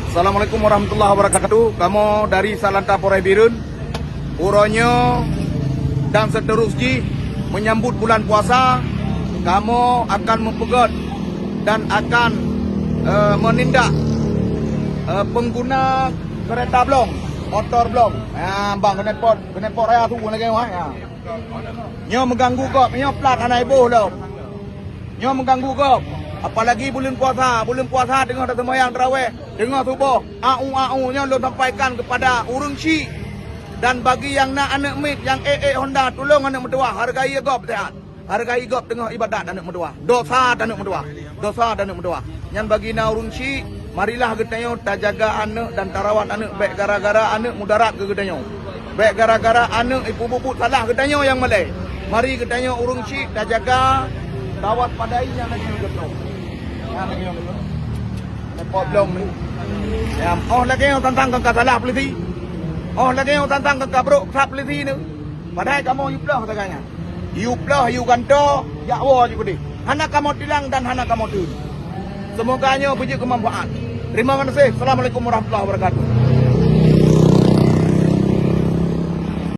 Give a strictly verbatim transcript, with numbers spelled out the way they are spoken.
Assalamualaikum warahmatullahi wabarakatuh. Kamoe dari Satlantas Polres Bireuen, uroe nyoe dan seuterus jih menyambut bulan puasa, kamoe akan meupeugöt dan akan, eh, meunindak, eh, peungguna keureta blong, motor blong. Ha, bang, keuneuk pot, keuneuk pot raya tu lagèe nyoe, ha. Nyoe meuganggu gob, nyoe plat hana iboh lom. Nyoe meuganggu gob. Apalagi buleuen puasa, buleuen puasa teungoh taseumayang taraweh, teungoh suboh, au-au nyoe lôn sampaikan keupada ureueng chik dan bagi nyang na aneuk miet nyang ék-ék honda, tulông aneuk meutuwah, hargai gob seuhat. Hargai gob teungoh ibadat aneuk meutuwah. Dosa aneuk meutuwah. Dosa aneuk meutuwah. Nyan bagi na ureueng chik, marilah geutanyoe tajaga aneuk dan tarawat aneuk, bèk gara-gara aneuk mudarat keu geutanyoe. Bèk gara-gara aneuk ipeubuet-buet salah geutanyoe nyang malèe. Mari geutanyoe ureueng chik tajaga, tawaspadai nyang lagèe nyoe. Nyang lagèe nyoe. Nepot blong ni. Ya, oh lagèe nyoe tantang ka salah polisi. Oh lagèe nyoe tantang ka brok that polisi ni. Padahai kamoe yue ploh sagai nyan. Yue ploh, yue gantoe, jak woe jih keudeh. Hana kamoe tilang dan hana kamoe teun. Seumoga nyoe beujeuet keumanfaat. Terima kasih. Assalamualaikum warahmatullahi wabarakatuh.